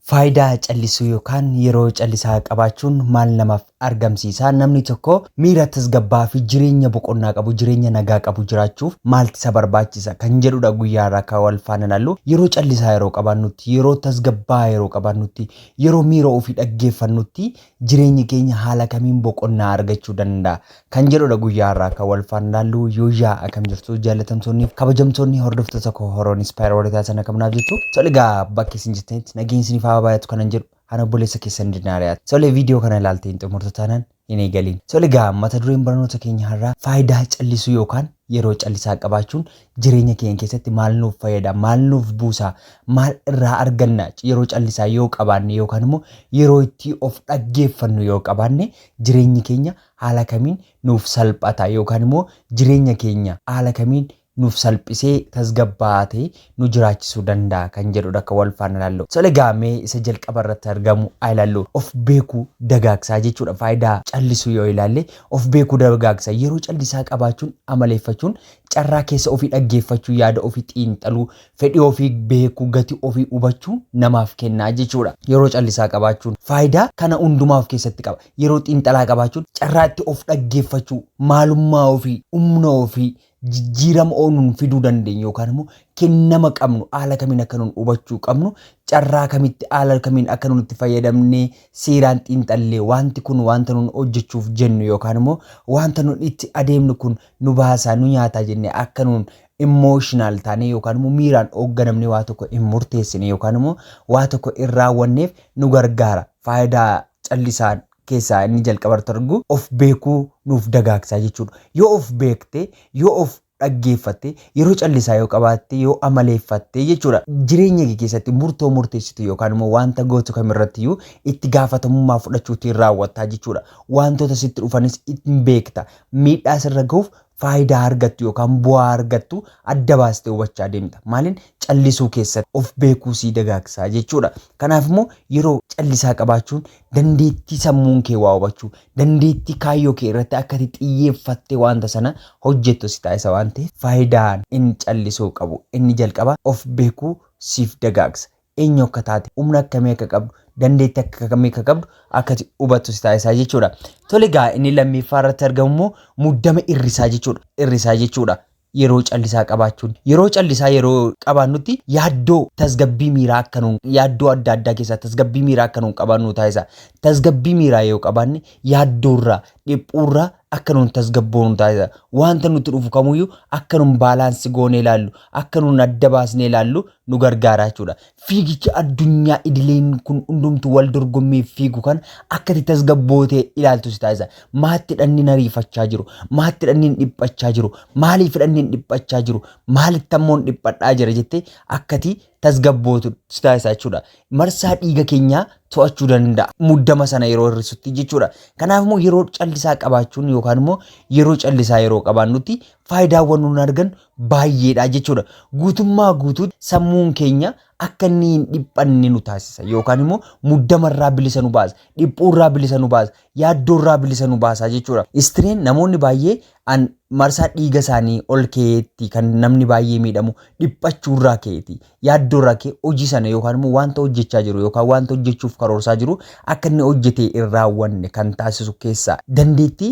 Faayidaa callisuu yookaan yeroo callisaa qabaachuun maal namaaf argamsiisa? Namni tokko miira tasgabbaa fi jireenya boqonnaa qabu, jireenya nagaa qabu jiraachuuf maaltu isa barbaachisa kan jedhudha guyyaa irraa kan wal faana ilaallu. Yeroo callisaa yeroo qabaannutti, yeroo tasgabbaa yeroo qabaannutti, yeroo miira ofii dhaggeeffannutti jireenyi keenya haala kamiin boqonnaa argachuu danda'a kan jedhudha guyyaa irraa kan wal faana ilaallu. Yooyyaa, akkam jirtu jaallatamtoonni, kabajamtoonni hordoftoota koo Horoon Inspire warra taasisan, akkam naaf jirtu? Tole egaa, bakka isin jirtanitti nageenyi isiniif haa baay'atu kanan jedhu ana obboleessa keessan Dinaariyaati. Tole, viidiyoo kana ilaaltee hin xumurtu taanaan hin eegaliin. Tole egaa, mata dureen barnoota keenya har'aa faayidaa callisuu yookaan yeroo callisaa qabaachuun jireenya keenya keessatti maal nuuf fayyada, maal nuuf buusa, maal irraa arganna yeroo callisaa yoo qabaanne yookaan immoo yeroo itti of dhaggeeffannu yoo qabaanne, jireenyi keenya haala kamiin nuuf salphata yookaan immoo jireenya keenya haala kamiin nuuf salphisee tasgabbaa'aa ta'e nu jiraachisuu danda'a kan jedhudha akka wal faana ilaallu. Tole egaa, mee isa jalqaba irratti argamu haa ilaallu. Of beekuu dagaagsaa jechuudha. Faayidaa callisuu yoo ilaalle, of beekuu dagaagsa. Yeroo callisaa qabaachuun, amaleeffachuun, carraa keessa ofii dhaggeeffachuu, yaada ofii xiinxaluu, fedhii ofii beekuu, gatii ofii hubachuu namaaf kennaa jechuudha. Yeroo callisaa qabaachuun faayidaa kana hundumaa of keessatti qaba. Yeroo xiinxalaa qabaachuun carraa itti of dhaggeeffachuu, maalummaa ofii, humna ofii, jijjiirama nuun fiduu dandeenyu yookaan immoo kennama qabnu haala kamiin akka nuun hubachuu qabnu, carraa kamitti, haala kamiin akka nuun itti fayyadamnee seeraan xiinxallee wanti kun wanta nuun hojjechuuf jennu yookaan immoo wanta nuun itti adeemnu kun nu baasaa, nu nyaataa jennee akka nuun emotional taanee yookaan immoo miiraan hoogganamnee waa tokko hin murteessine yookaan immoo waa tokko hin raawwanneef nu gargaara. Faayidaa callisaan keessaa inni jalqaba argu of beekuu nuuf dagaagsaa jechuudha. Yoo of beekte, yoo of dhaggeeffatte, yeroo callisaa yoo qabaatte, yoo amaleeffatte jechuudha. Jireenya kee keessatti murtoo murteessitu yookaan immoo wanta gootu kamirrattiyyuu itti gaafatamummaa fudhachuutiin raawwattaa jechuudha. Wantoota sitti dhufanis ittiin beekta. Miidhaa sirra gahuuf faayidaa argattu yookaan bu'aa argattu adda baastee hubachaa deemta. Maaliin? Callisuu keessatti of beekuu sii dagaagsaa jechuudha. Kanaaf immoo yeroo callisaa qabaachuun dandeettii sammuun kee waa hubachuu, dandeettii kaayyoo kee irratti akka ati xiyyeeffattee wanta sana hojjettu si taasisa waan ta'eef, faayidaan inni callisuu qabu inni jalqaba of beekuu siif dagaagsa. Eenyu akka taate, humna akkamii akka qabdu, dandeettii akkamii akka qabdu akka ati hubattu si taasisaa jechuudha. Tole egaa, inni lammaffaa irratti argamu immoo muddama hir'isaa jechuudha. Hir'isaa jechuudha. Yeroo callisaa qabaachuun, yeroo callisaa yeroo qabaannutti yaaddoo tasgabbii miiraa akka nuun, yaaddoo adda addaa keessaa tasgabbii miiraa akka nuun qabaannu taasisa. Tasgabbii miiraa yoo qabaanne, yaaddoorraa, dhiphuurraa akka nuun tasgabboonu taasisa. Wanta nutti dhufu kamuyyuu akka nuun balance goonee ilaallu, akka nuun adda baasnee ilaallu nu gargaara jechuudha. Fiigicha addunyaa idileen kun hundumtu wal dorgommii fiigu kan akka itti tasgabbootee ilaaltu si taasisa. Maatti dhanni ariifachaa jiru, maatti dhanni dhiphachaa jiru, maaliif dhanni dhiphachaa jiru, maalitti ammoo dhiphadhaa jira jettee akkati tasgabbootu si taasisa jechuudha. Marsaa dhiiga keenyaa to'achuu danda'a. Muddama sana yeroo hir'isutti jechuudha. Kanaaf immoo yeroo callisaa qabaachuun yookaan immoo yeroo callisaa yeroo qabaannutti faayidaawwan nuun argan baay'eedha jechuudha. Guutummaa guutuutti sammuun keenya akka inni hin dhiphanne nu taasisa yookaan immoo muddamarraa bilisa nu baasa, dhiphuurraa bilisa nu baasa, yaaddoorraa bilisa nu baasa jechuudha. Stress namoonni baay'ee an marsaa dhiiga isaanii ol ka'eetti kan namni baay'ee miidhamu dhiphachuurraa ka'eeti. Yaaddoorraa ka'e hojii sana yookaan immoo wanta hojjechaa jiru yookaan wanta hojjechuuf karoorsaa jiru akka inni hojjetee hin raawwanne kan taasisu keessaa dandeettii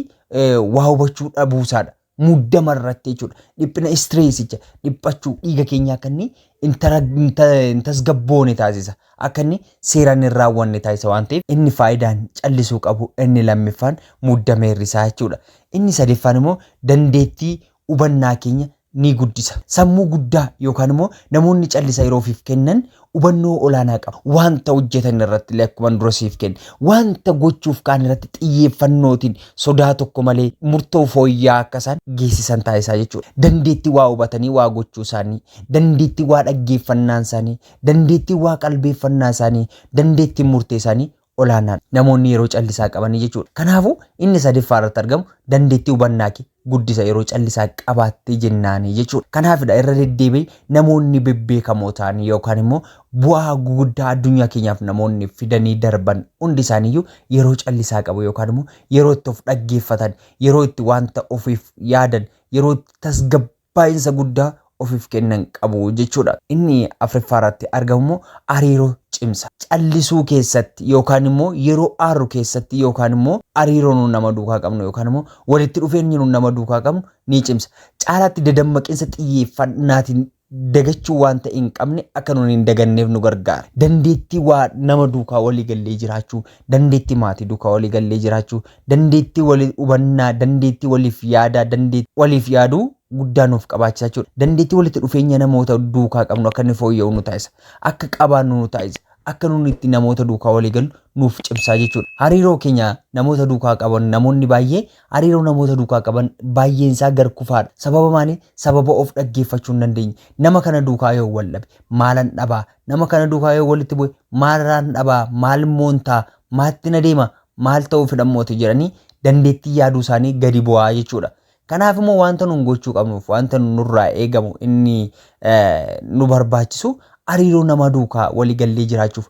waa hubachuu dhabuusaadha. Muddama irratti jechuudha. Dhiphina, stressicha, dhiphachuu dhiiga keenyaa akka inni hin tasgabboone taasisa. Akka inni seeraan hin raawwanne taasisa waan ta'eef, inni faayidaan callisuu qabu inni lammaffaan muddama hir'isaa jechuudha. Inni sadaffaan immoo dandeettii hubannaa keenya ni guddisa. Sammuu guddaa yookaan immoo namoonni callisa yeroo ofiif kennan hubannoo olaanaa qaba. Wanta hojjetan irratti illee akkuma dura siif kenne, wanta gochuuf kaan irratti xiyyeeffannootiin sodaa tokko malee murtoo fooyya'aa akka isaan geessisan taasisaa jechuudha. Dandeettii waa hubatanii waa gochuu isaanii, dandeettii waa dhaggeeffannaan isaanii, dandeettii waa qalbeeffannaa isaanii, dandeettii murtee isaanii olaanaadha. Namoonni yeroo callisaa qabanii jechuudha. Kanaafuu inni sadaffaa irratti argamu dandeettii hubannaa kee guddisa yeroo callisaa qabaattee jennaanii jechuudha. Kanaafidha irra deddeebi'ee namoonni bebbeekamoo ta'an yookaan immoo bu'aa guguddaa addunyaa keenyaaf namoonni fidanii darban hundi isaaniiyyuu yeroo callisaa qabu yookaan immoo yeroo itti of dhaggeeffatan, yeroo itti wanta ofiif yaadan, yeroo itti tasgabbaa'insa guddaa ofiif kennan qabu jechuudha. Inni afuraffaa irratti argamu immoo hariiroo cimsa. Callisuu keessatti yookaan immoo yeroo aarru keessatti yookaan immoo hariiroo nuun nama duukaa qabnu yookaan immoo walitti dhufeenyi nuun nama duukaa qabnu ni cimsa. Caalaatti dadammaqiinsa xiyyeeffannaatiin dagachuu wanta hin qabne akka nuun hin daganneef nu gargaara. Dandeettii waa nama duukaa walii gallee jiraachuu, dandeettii maatii duukaa walii gallee jiraachuu, dandeettii walii hubannaa, dandeettii waliif yaadaa, dandeettii waliif yaaduu guddaa nuuf qabaachisa jechuudha. Dandeettii walitti dhufeenya namoota duukaa qabnu akka inni fooyya'u nu taasisa. Akka qabaannu nu taasisa. Akka nuti itti namoota duukaa walii gallu nuuf cimsaa jechuudha. Hariiroo keenya namoota duukaa qaban, namoonni baay'ee hariiroo namoota duukaa qaban baay'een isaa gar kufaadha. Sababa maali? Sababa of dhaggeeffachuu hin dandeenye. Nama kana duukaa yoo wal dhabe maalan dhabaa? Nama kana duukaa yoo walitti bu'e maalan dhabaa? Maal moontaa? Maatti na deema? Maal ta'uu fedhammooti jedhanii dandeettii yaaduu isaanii gadi bu'aa jechuudha. Kanaaf immoo wanta nun gochuu qabnuuf, wanta nurraa eegamu, inni nu barbaachisu hariiroo nama duukaa walii gallee jiraachuuf,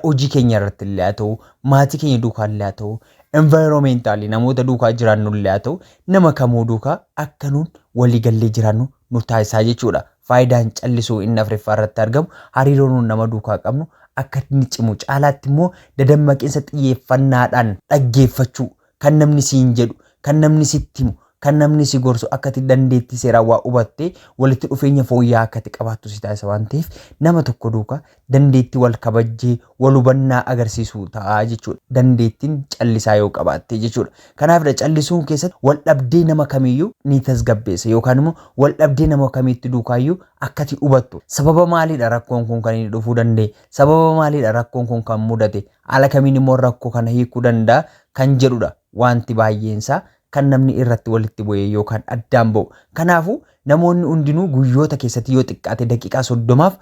hojii keenya irratti illee haa ta'u, maatii keenya duukaa illee haa ta'u, environmentally namoota duukaa jiraannu illee haa ta'u, nama kamuu duukaa akka nuun walii gallee jiraannu nu taasisaa jechuudha. Faayidaan callisuu inni afuraffaa irratti argamu hariiroo nuun nama duukaa qabnu akka inni cimu, caalaatti immoo dadammaqiinsa xiyyeeffannaadhaan dhaggeeffachuu, kan namni siin jedhu, kan namni sitti himu, kan namni si gorsu akka ati dandeettii seeraan waa hubattee walitti dhufeenya fooyya'aa akka ati qabaattu si taasisa waan ta'eef, nama tokko duukaa dandeettii wal kabajjee wal hubannaa agarsiisuu ta'a jechuudha. Dandeettiin callisaa yoo qabaatte jechuudha. Kanaafidha, callisuun keessatti wal dhabdee nama kamiyyuu ni tasgabbeessa yookaan immoo wal dhabdee nama kamiitti duukaayyuu akka ati hubattu. Sababa maaliidha rakkoon kun kan inni dhufuu danda'e? Sababa maaliidha rakkoon kun kan mudate? Haala kamiin immoo rakkoo kana hiikuu danda'a kan jedhudha wanti baay'eensaa kan namni irratti walitti bu'ee yookaan addaan ba'u. Kanaafuu namoonni hundinuu guyyoota keessatti yoo xiqqaate daqiiqaa 30f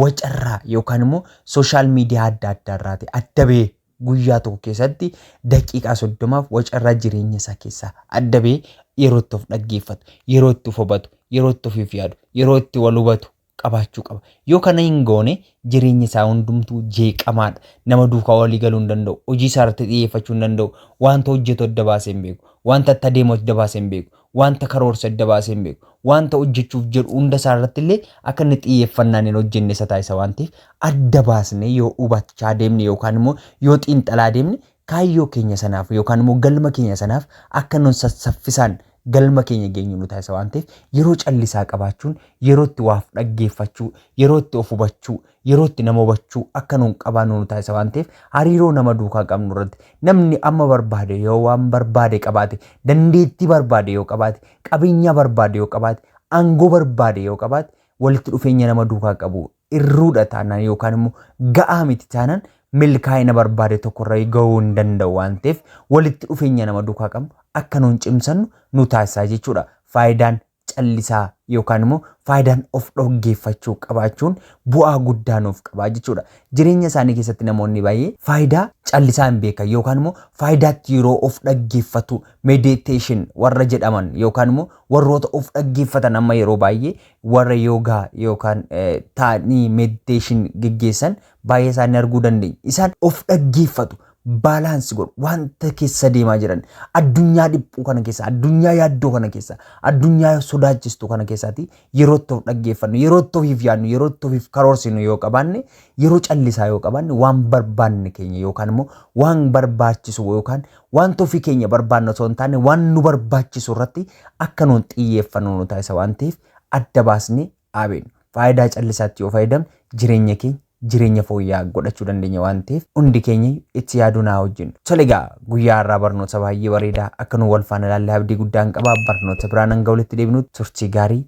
wacarraa yookaan immoo social media adda addaa irraati adda ba'ee, guyyaa tokko keessatti daqiiqaa 30f wacarraa jireenya isaa keessaa adda ba'ee yeroo itti of dhaggeeffatu, yeroo itti of hubatu, yeroo itti ofiif yaadu, yeroo itti wal hubatu qabaachuu qaba. Yoo kana hin goone jireenya isaa hundumtuu jeeqamaadha. Nama duukaa walii galuu hin danda'u. Hojii isaa irratti xiyyeeffachuu hin danda'u. Wanta hojjetu adda baasee hin beeku. Wanta itti adeemu adda baasee hin beeku. Wanta karoorse adda baasee hin beeku. Wanta hojjechuuf jedhu hunda isaa irratti illee akka inni xiyyeeffannaan hin hojjenne isa taasisa waan ta'eef, adda baasnee yoo hubachaa deemne yookaan immoo yoo xiinxalaa deemne, kaayyoo keenya sanaaf yookaan immoo galma keenya sanaaf akka nun saffisaan galma keenya geenyu nu taasisa waan ta'eef, yeroo callisaa qabaachuun yeroo itti waaf dhaggeeffachuu, yeroo itti of hubachuu, yeroo itti nama hubachuu akka nuun qabaannu nu taasisa waan ta'eef, hariiroo nama duukaa qabnu irratti namni amma barbaade yoo waan barbaade qabaate, dandeettii barbaade yoo qabaate, qabeenya barbaade yoo qabaate, aangoo barbaade yoo qabaate, walitti dhufeenya nama duukaa qabu irruudha taanaan yookaan immoo ga'aa miti taanaan, milkaa'ina barbaade tokkorra gahuu hin danda'u waan ta'eef, walitti dhufeenya nama duukaa qabnu akka nuun cimsannu nu taasisaa jechuudha. Faayidaan callisaa yookaan immoo faayidaan of dhaggeeffachuu qabaachuun bu'aa guddaa nuuf qabaa jechuudha. Jireenya isaanii keessatti namoonni baay'ee faayidaa callisaa hin beekan yookaan immoo faayidaatti yeroo of dhaggeeffatu, meditation warra jedhaman yookaan immoo warroota of dhaggeeffatan, amma yeroo baay'ee warra yoogaa yookaan taa'anii meditation geggeessan baay'ee isaanii arguu dandeenya. Isaan of dhaggeeffatu. Balance godhu wanta keessa deemaa jiran, addunyaa dhiphuu kana keessa, addunyaa yaaddoo kana keessa, addunyaa sodaachistu kana keessaati yeroo itti of dhaggeeffannu, yeroo itti ofiif yaadnu, yeroo itti ofiif karoorsinu yoo qabaanne, yeroo callisaa yoo qabaanne, waan barbaanne keenya yookaan immoo waan barbaachisu yookaan wanta ofii keenya barbaannu osoo hin taane waan nu barbaachisu irratti akka nuun xiyyeeffannu nu taasisa waan ta'eef, adda baasnee dhaabeenu. Faayidaa callisaatti yoo fayyadamne jireenya keenya jireenya fooyya'aa godhachuu dandeenya waan ta'eef, hundi keenya itti yaaduu naa hojjennu. Tole egaa, guyyaa har'aa barnoota baay'ee bareedaa akka nu wal faana ilaalle abdii guddaan qaba. Barnoota biraan hanga walitti deebinutti turtii gaarii.